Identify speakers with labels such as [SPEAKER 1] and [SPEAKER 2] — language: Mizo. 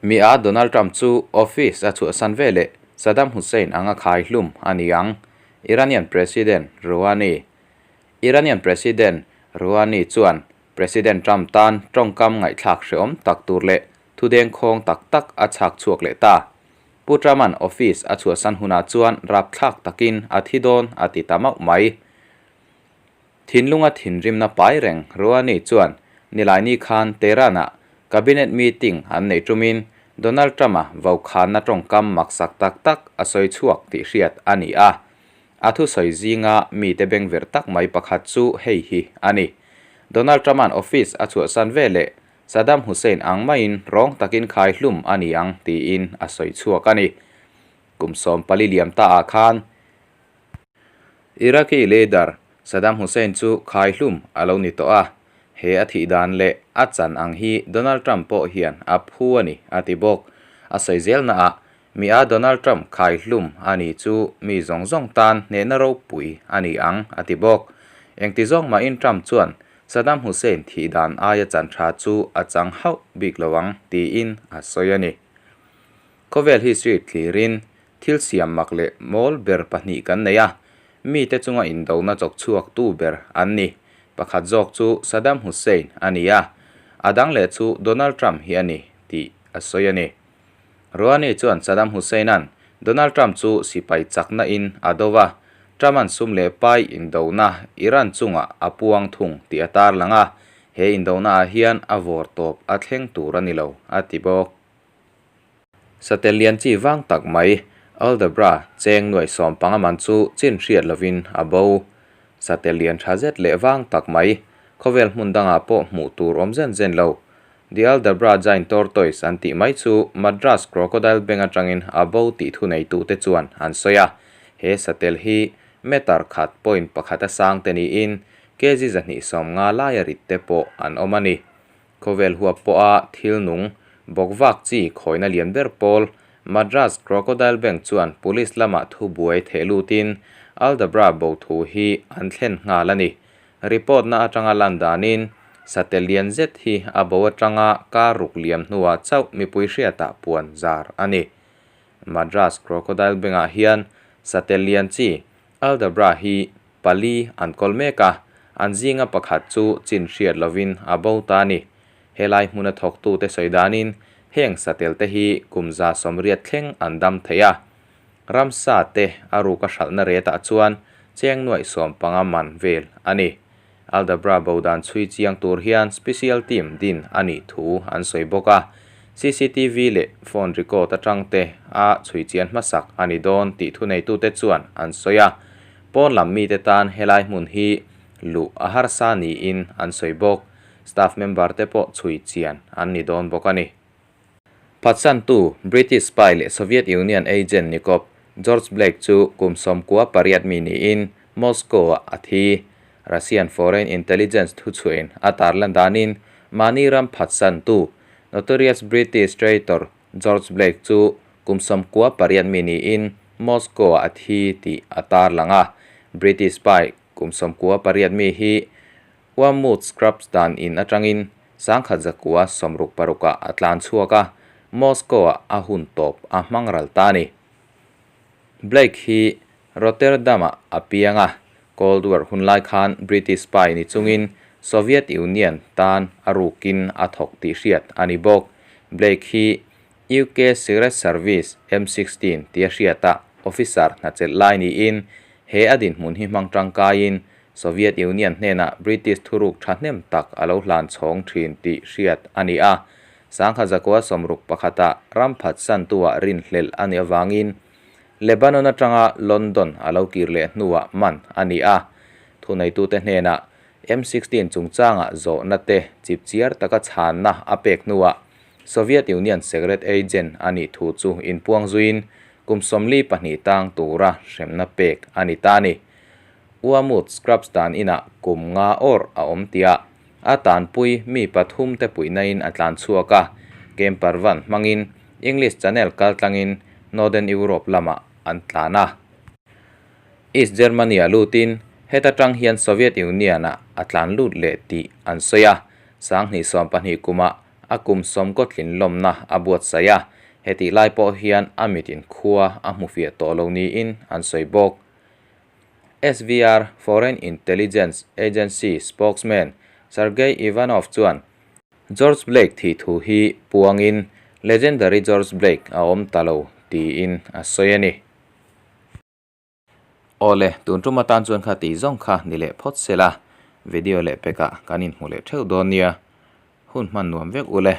[SPEAKER 1] Mi a Donald Trump chu office a chhuahsan veleh Saddam Hussein anga khai hlum a ni ang, Iranian President Rouhani Iranian President Rouhani chuan President Trump tan tawngkam ngaihthlak hrehawm tak tur leh thudengkhawng tak tak a chhak chhuak leh ta. Pu Trump-a'n office a chhuahsan hunah chuan rapthlak takin a thi dawn a ti ta mauh mai. Thinlunga thinrimna pai reng Rouhani chuan Nilaini khan Tehran-ah Cabinet meeting an neih tumin Donald Trump-a vaukhana tawngkam maksak tak tak a sawi chhuak tih hriat a ni a. A thusawi zinga mite bengverh tak mai pakhat chu hei hi a ni. Donald Trump-a'n office a chhuahsan veleh Saddam Hussein ang maiin rawng takin khai hlum a ni ang tiin a sawi chhuak a ni. Kum 14 liam ta ah khan Iraqi leader Saddam Hussein chu khai hlum a lo ni tawh a, he a thih dan leh a chan ang hi Donald Trump pawh hian a phu a ni a ti bawk. A sawi zelna ah mi a Donald Trump khai hlum a ni chu mi zawng zawng tan hnehna ropui a ni ang a ti bawk. Engti zawng mahin Trump chuan Saddam Hussein thih dan aia chan tha chu a chang hauh bik lo ang tiin a sawi a ni. Khawvel history thlirin thil siam mak leh mawl ber pahnih kan nei a, mite chunga indona chawk chhuak tu ber an ni. Pakhat zawk chu Saddam Hussein a ni a, a dang leh chu Donald Trump hi a ni tih a sawi a ni. Rouhani chuan Saddam Hussein-a'n Donald Trump chu sipai chakna in a do va, Trump-a'n sum leh pai indona Iran chungah a puang thung tih a tarlang a, he indona ah hian a vawr tawp a thleng tur a ni lo, a ti bawk. Satel lian chi vang tak mai, Aldabra cheng nuai 15 man chu chin hriat lovin a bo. Satel lian tha zet leh vang tak mai, khawvel hmun dangah pawh hmuh tur awm zen zen lo. The Aldabra Giant Tortoise an tih mai chu Madras Crocodile Bank atangin a bo tih thuneitute chuan an sawi a. He satel hi meter khat point pakhat a sang te niin kg 250 laia rit te pawh an awm a ni. Khawvel huap pawha thil nung bawkvak chi khawina lian ber pawl Madras Crocodile Bank chuan police lamah thubuai theh lutin Aldabra bo thu hi an thlen nghal a ni. Report na atanga lan danin satel lian zet hi a bo atanga kar ruk liam hnuah chauh mipui hriatah puan zar a ni. Madras Crocodile Bank-ah hian satel lian chi Aldabra hi pali an kawl mek a, an zinga pakhat chu chin hriat lovin a bo ta a ni. Helai hmuna thawktute sawi danin heng satel te hi kum 180 thleng an dam thei a. Ramsa te a ruk a hralhna retah chuan cheng nuaih 15 man vel a ni. Aldabra bo dan chhui chiang tur hian special team din a nih thu an sawi bawk a. CCTV leh phone record atang te a chhui chian hmasak a ni dawn tih thuneitute chuan an sawi a. Pawn lam mite tan helai hmun hi luh a harsa niin an sawi bawk. Staff member te pawh chhui chian an ni dawn bawk a ni. Phatsantu British spy leh Soviet Union agent ni kawp George Blake chu kum 98 mi niin Moscow-ah a thi. Russian Foreign Intelligence thuchhuahin a tarlan danin mahni ram phatsantu notorious British traitor George Blake chu kum 98 mi niin Moscow-ah a thi tih a tarlang a. British spy kum 98 mi hi Wormwood Scrubs dan in atangin 1966-ah a tlan chhuak a, Moscow-ah a hun tawp a hmang ral ta a ni. Blake hi Rotterdam-ah a piang a, Cold War hun lai khan British spy ni chungin Soviet Union tan a rukin a thawk tih hriat a ni bawk. Blake hi UK Secret Service M16 tia hriata officer hnachelh lai niin he a dinhmun hi hmang tangkaiin Soviet Union hnenah British thuruk thahnem tak a lo hlan chhawng thin tih hriat a ni a. 1961-ah ram phatsantuah rinhlelh a nih avangin Lebanon atanga London a lo kir leh hnuah man a ni a. Thuneitute hnenah M16 chungchangah zawhna te chipchiar taka chhanna a pek hnuah Soviet Union secret agent a nih thu chu inpuang zuiin kum 42 tang tura hremna pek a ni ta a ni. Wormwood Scrubs dan inah kum nga awr a awm tia a tanpui mi pathum te puihna in a tlan chhuak a, camper van hmangin English Channel kal tlangin Northern Europe lamah an tlan a. East Germany a lutin heta tang hian Soviet Union ah a tlan lut leh tih an sawi a, 1920 kumah. a kum sawmkaw tlin lawmna a buatsaih a, hetih lai pawh hian a mitin khua a hmu fiah tawh lo niin an sawi bawk. SVR Foreign Intelligence Agency spokesman Sergei Ivanov chuan George Blake thih thu hi puangin Legendary George Blake a awm ta lo tiin a sawi a ni. Awle, tun tum atan chuan kha tih zawng kha ni leh phawt se la, video leh pekah kan inhmu leh theuh dawn nia. Hun hman nuam vek ule.